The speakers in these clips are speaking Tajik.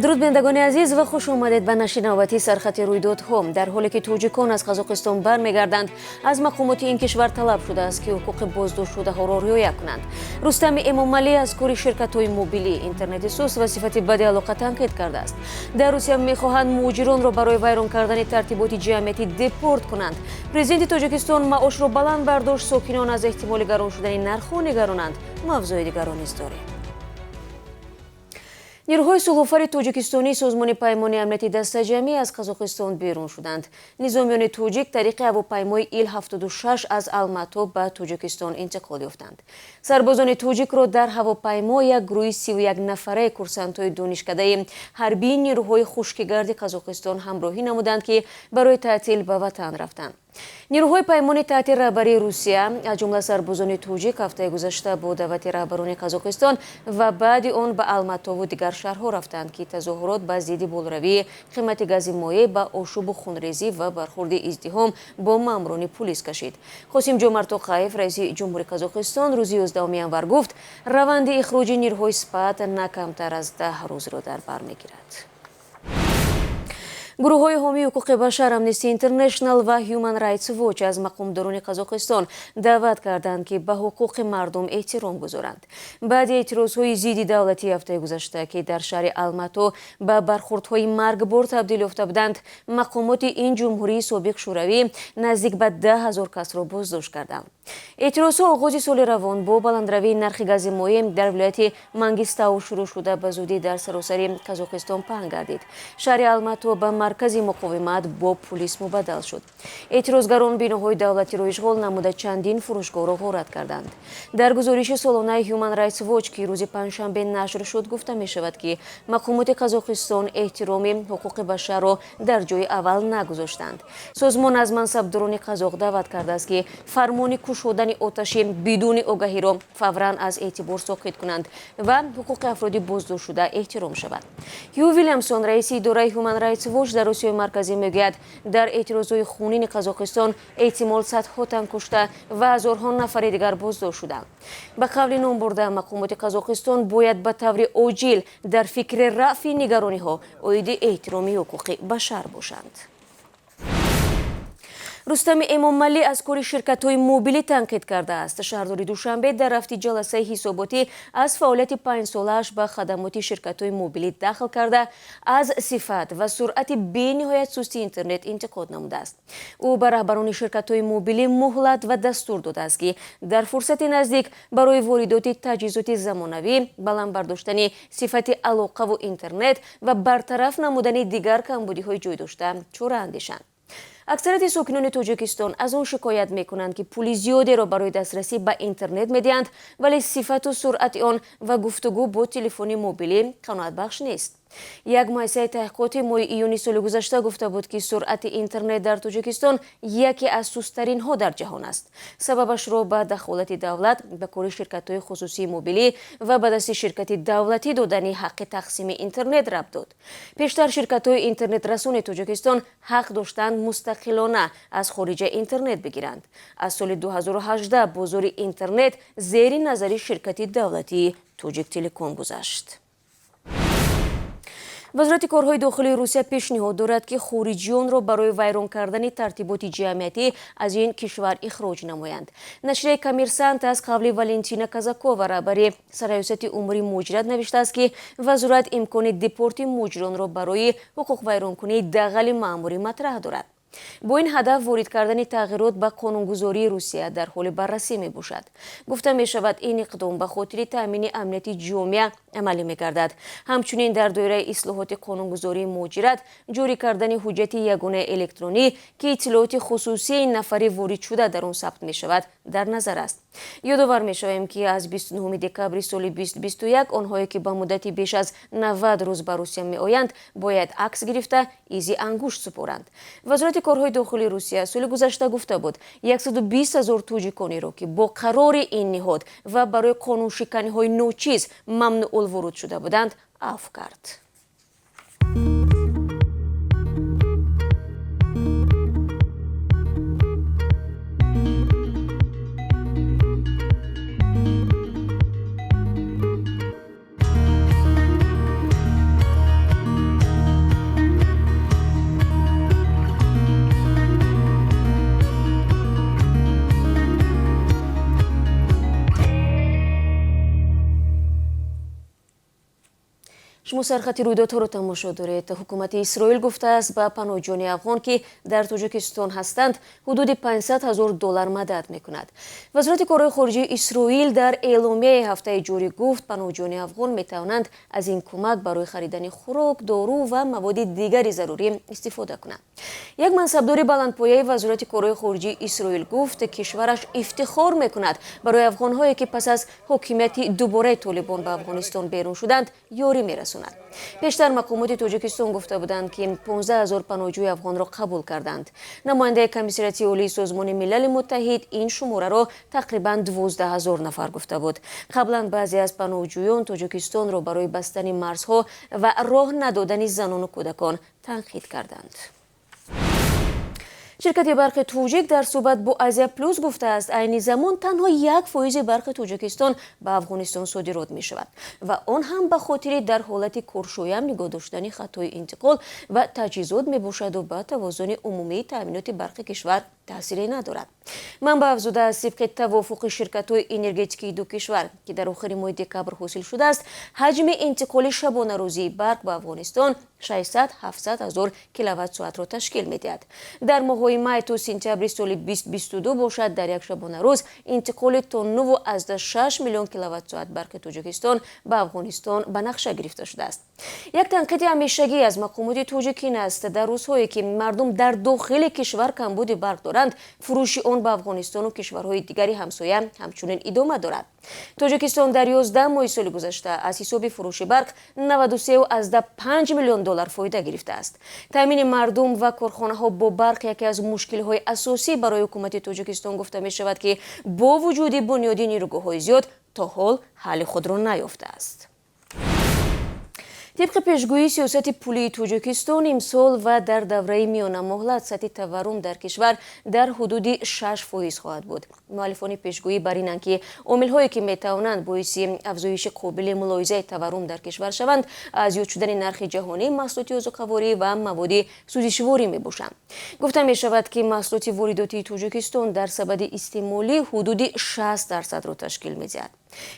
Дуруд, бинандагони азиз, ва хуш омадед ба нашри навбатии сархати рӯйдодҳо. Дар ҳоле ки тоҷикон аз Қазоқистон бармегарданд, аз мақомоти ин кишвар талаб шудааст, ки ҳуқуқи боздоштшудаҳоро риоя кунанд. Рустами Эмомалӣ аз кори ширкатҳои мобилӣ, интернети суст ва сифати бади алоқа танқид кардааст. Дар Русия мехоҳанд муҳоҷиронро барои вайрон кардани тартиботи ҷамъиятӣ депорт кунанд. Президенти Тоҷикистон маошро баланд бардошт, сокинон аз эҳтимоли гарон шудани нархҳо нигаронанд. Мавзӯи дигарро низ дорем. Нирӯҳои сулҳофари тоҷикистонии Созмони Паймони Амнияти Дастаҷамъӣ аз Қазоқистон берун шуданд. Низомиёни тоҷик тариқи ҳавопаймои Ил-76 аз Алмато ба Тоҷикистон интиқол ёфтанд. Сарбозони тоҷикро дар ҳавопаймо як гурӯҳи 31 нафараи курсантҳои донишкадаи ҳарбии нирӯҳои хушкигарди Қазоқистон ҳамроҳӣ намуданд, ки барои таътил ба ватан рафтанд. Нирӯҳои паймони таҳти раҳбарии Русия, аз ҷумла сарбозони тоҷик, ҳафтаи гузашта бо даъвати раҳбарони Қазоқистон ва баъди он ба Алматову дигар шаҳрҳо рафтанд, ки тазоҳурот ба зидди болоравии қимати гази моеъ ба ошӯбу хунрезӣ ва бархурди издиҳом бо маъмурони пулис кашид. Қосим Ҷомарт Тоқаев, раиси ҷумҳури Қазоқистон, рӯзи 11 январ гуфт, раванди ихроҷи нирӯҳои СПАТ на камтар аз 10 рӯзро дар бар мегирад. Гурӯҳҳои ҳомии ҳуқуқи башар Amnesty International ва Human Rights Watch аз мақомдорони Қазоқистон даъват карданд, ки ба ҳуқуқи мардум эҳтиром гузоранд. Баъди эътирозҳои зидди давлатии ҳафтаи гузашта, ки дар шаҳри Алмато ба бархурдҳои маргбор табдил ёфта буданд, мақомоти ин ҷумҳурии собиқ Шӯравӣ наздик ба 10 000 касро боздошт карданд. Эътирозҳо оғози соли равон бо баландравии нархи гази моеъ дар вилояти Мангистау шурӯъ шуда, ба зудӣ дар саросари Қазоқистон паҳн гардид. Шаҳри Алмато ба маркази муқовимат бо пулис мубаддал шуд. Эътирозгарон биноҳои давлатиро ишғол намуда, чандин фурӯшгоҳро ғорат карданд. Дар гузориши солонаи Human Rights Watch, ки рӯзи панҷшанбе нашр шуд, гуфта мешавад, ки мақомоти Қазоқистон эҳтироми ҳуқуқи башарро дар ҷои аввал нагузоштанд. Созмон аз мансабдорони қазоқ даъват кардааст, ки фармони кушодани оташи бидуни огаҳиро фавран аз эътибор соқит кунанд ва ҳуқуқи афроди боздоштшуда эҳтиром шавад. Ҳю Вилямсон, раиси идораи Human Rights Watch дар Осиёи Марказӣ, мегӯяд, дар эътирозҳои хунини Қазоқистон эҳтимол садҳо тан кушта ва ҳазорҳо нафари дигар боздошт шуданд. Ба қавли номбурда, мақомоти Қазоқистон бояд ба таври оҷил дар фикри рафъи нигарониҳо оиди эҳтироми ҳуқуқи башар бошанд. Рустами Эмомалӣ аз кори ширкатҳои мобилӣ танқид кардааст. Шаҳрдори Душанбе дар рафти ҷаласаи ҳисоботӣ аз фаъолияти панҷсолааш ба хадамоти ширкатҳои мобилӣ дахл карда, аз сифат ва суръати бениҳоят сусти интернет интиқод намудааст. Ӯ ба раҳбарони ширкатҳои мобилӣ муҳлат ва дастур додааст, ки дар фурсати наздик барои воридоти таҷҳизоти замонавӣ, баланд бардоштани сифати алоқаву интернет ва бартараф намудани дигар камбудиҳои ҷой дошта чора андешанд. Аксарияти сокинони Тоҷикистон аз он шикоят мекунанд, ки пули зиёдеро барои дастрасӣ ба интернет медиҳанд, вале сифату суръати он ва гуфтугӯ бо телефони мобилӣ қаноатбахш нест. Як муассисаи таҳқиқоти моҳи июни соли гузашта гуфта буд, ки суръати интернет дар Тоҷикистон яке аз сусттаринҳо дар ҷаҳон аст. Сабабашро ба дахолати давлат ба кори ширкатҳои хусусии мобилӣ ва ба дасти ширкати давлатӣ додани ҳаққи тақсими интернет рабт дод. Пештар ширкатҳои интернетрасони Тоҷикистон ҳақ доштанд мустақилона аз хориҷа интернет бигиранд. Аз соли 2018 бозори интернет зери назари ширкати давлатии Тоҷиктелеком гузашт. Вазорати корҳои дохилии Русия пешниҳод дорад, ки хориҷиёнро барои вайрон кардани тартиботи ҷамъиятӣ аз ин кишвар ихроҷ намоянд. Нашрияи Коммерсант аз қавли Валентина Казакова, раҳбари Сарраёсати умури муҳоҷират, навиштааст, ки вазорат имкони депорти муҳоҷиронро барои ҳуқуқвайронкунии дағали маъмурӣ матраҳ дорад. Бо ин ҳадаф ворид кардани тағйирот ба қонунгузории Русия дар ҳоли баррасӣ мебошад. Гуфта мешавад, ин иқдом ба хотири таъмини амнияти ҷомеа амалӣ мегардад. Ҳамчунин дар доираи ислоҳоти қонунгузории муҳоҷират ҷорӣ кардани ҳуҷҷати ягонаи электронӣ, ки иттилооти хусусии нафари воридшуда дар он сабт мешавад, дар назар аст. Ёдовар мешавем, ки аз 29 декабри соли 2021 онҳое, ки ба муддати беш аз 90 рӯз ба Русия меоянд, бояд акс гирифта, изи ангушт супоранд. Вазорати корҳои дохилии Русия соли гузашта гуфта буд, 120 ҳазор тоҷиконеро, ки бо қарори ин ниҳод ва барои қонуншиканиҳои ночиз мамнуъулвуруд шуда буданд, афв кард. Шумо сархати рӯйдодҳоро тамошо доред. Ҳукумати Исроил гуфтааст, ба паноҳҷӯёни афғон, ки дар Тоҷикистон ҳастанд, ҳудуди 500 ҳазор доллар мадад мекунад. Вазорати корҳои хориҷии Исроил дар эъломияи ҳафтаи ҷорӣ гуфт, паноҳҷӯёни афғон метавонанд аз ин кӯмак барои харидани хӯрок, дору ва маводи дигари зарурӣ истифода кунанд. Як мансабдори баландпояи Вазорати корҳои хориҷии Исроил гуфт, кишвараш ифтихор мекунад барои афғонҳое, ки пас аз ҳокимияти дубораи Толибон ба Афғонистон берун шуданд, ёрӣ мерасонад. Пештар мақомоти Тоҷикистон гуфта буданд, ки 15 ҳазор паноҳҷӯи афғонро қабул карданд. Намояндаи Комиссариати Олии Созмони Милали Муттаҳид ин шумораро тақрибан 12 ҳазор нафар гуфта буд. Қаблан баъзе аз паноҳҷӯён Тоҷикистонро барои бастани марзҳо ва роҳ надодани занону кӯдакон танқид карданд. Ширкати барқи Тоҷик дар суҳбат бо Азия Плюс гуфтааст, айни замон танҳо 1% барқи Тоҷикистон ба Афғонистон содирот мешавад ва он ҳам ба хотири дар ҳолати коршоям нигоҳ доштани хатҳои интиқол ва таҷҳизот мебошаду ба тавозуни умумии таъминоти барқи кишвар таъсире надорад. Манбаъ афзудааст, тибқи тавофуқи ширкатҳои энергетикии ду кишвар, ки дар охири моҳи декабр ҳосил шудааст, ҳаҷми интиқоли шабонарӯзии барқ ба Афғонистон 600-700 ҳазор киловатт-соатро ташкил медиҳад. Дар моҳҳои май то сентябри соли 2022 бошад, дар як шабонарӯз интиқоли то 9,6 миллион киловатт-соат барқи Тоҷикистон ба Афғонистон ба нақша гирифта шудааст. Як танқиди ҳамешагӣ аз мақомоти тоҷик ин аст, дар рӯзҳое ки мардум дар дохили кишвар камбуди барқ доранд, фурӯши он ба Афғонистону кишварҳои дигари ҳамсоя ҳамчунин идома дорад. Тоҷикистон дар 11 моҳи соли гузашта аз ҳисоби фурӯши барқ 93,5 миллион доллар фоида гирифтааст. Таъмини мардум ва корхонаҳо бо барқ яке аз мушкилҳои асосӣ барои ҳукумати Тоҷикистон гуфта мешавад, ки бо вуҷуди бунёди нерӯгоҳҳои зиёд то ҳол ҳалли худро наёфтааст. Тибқи пешгӯии сиёсати пулии Тоҷикистон, имсол ва дар давраи миёнамуҳлат сатҳи таваррум дар кишвар дар ҳудуди 6% хоҳад буд. Муаллифони пешгӯӣ бар инанд, ки омилҳое, ки метавонанд боиси афзоиши қобили мулоҳизаи таваррум дар кишвар шаванд, зиёд шудани нархи ҷаҳонии маҳсулоти озуқаворӣ ва маводи сӯзишворӣ мебошанд. Гуфта мешавад, ки маҳсулоти воридотии Тоҷикистон дар сабади истеъмолӣ ҳудуди 60%-ро ташкил медиҳад.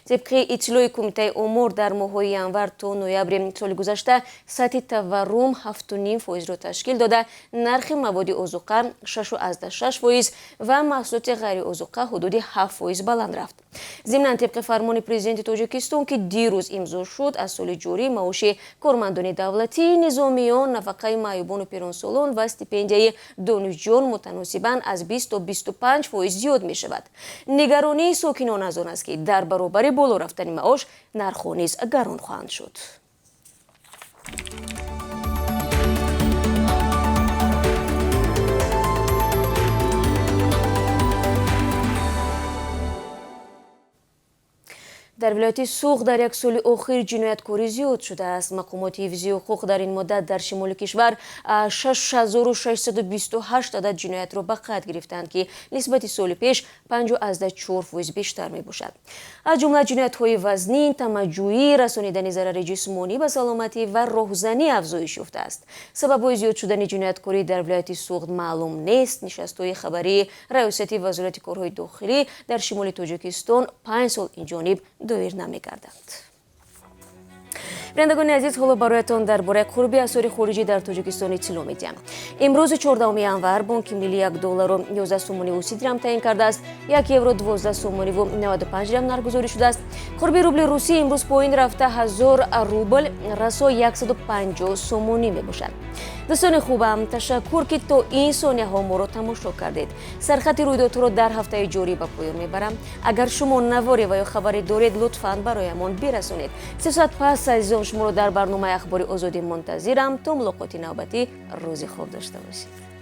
Тибқи иттилои Кумитаи омор, дар моҳҳои январ то ноябри соли гузашта сатҳи таваррум 7,5%-ро ташкил дода, нархи маводи озуқа 6,6% ва маҳсулоти ғайриозуқа ҳудуди 7% баланд рафт. Зимнан, тибқи фармони президенти Тоҷикистон, ки дирӯз имзо шуд, аз соли ҷорӣ маоши кормандони давлатӣ, низомиён, нафақаи маъюбону пиронсолон ва стипендияи донишҷӯён мутаносибан аз 20 то 25% зиёд мешавад. Нигаронии сокинон аз он аст, ки дар баробари боло рафтани маош нархҳо низ гарон хоҳанд шуд. Дар вилояти Суғд дар як соли охир ҷинояткорӣ зиёд шудааст. Мақомоти ҳифзи ҳуқуқ дар ин муддат дар шимоли кишвар 6628 адад ҷиноятро ба қайд гирифтанд, ки нисбати соли пеш 5,4% бештар мебошад. Аз ҷумла ҷиноятҳои вазнин, тамаҷҷӯӣ, расонидани зарари ҷисмонӣ ба саломатӣ ва роҳзанӣ афзоиш ёфтааст. Сабабҳои зиёд шудани ҷинояткорӣ дар вилояти Суғд маълум нест. Нишастҳои хабарии Раёсати Вазорати корҳои дохилӣ дар шимоли Тоҷикистон 5 сол инҷониб доир намекарданд. Бинандагони азиз, ҳоло бароятон дар бораи қурби асъори хориҷӣ дар Тоҷикистон иттилоъ медиҳам. Имрӯзи 14 январ Бонки Миллӣ 1 долларро 11 сомониву 30 дирам таъин кардааст, 1 евро 12 сомониву 95 дирам нархгузорӣ шудааст. Қурби рубли русӣ имрӯз поин рафта, 1000 рубл расо 150 сомонӣ мебошад. Дӯстони хубам, ташаккур, ки то ин сонияҳо моро тамошо кардед. Сархати рӯйдодҳоро дар ҳафтаи ҷорӣ ба поён мебарам. Агар шумо наворе ва ё хабаре доред, лутфан бароямон бирасонед. 3 соат пас, азизон, шуморо дар барномаи Ахбори Озодӣ мунтазирам. То мулоқоти навбатӣ, рӯзи хуб дошта бошед.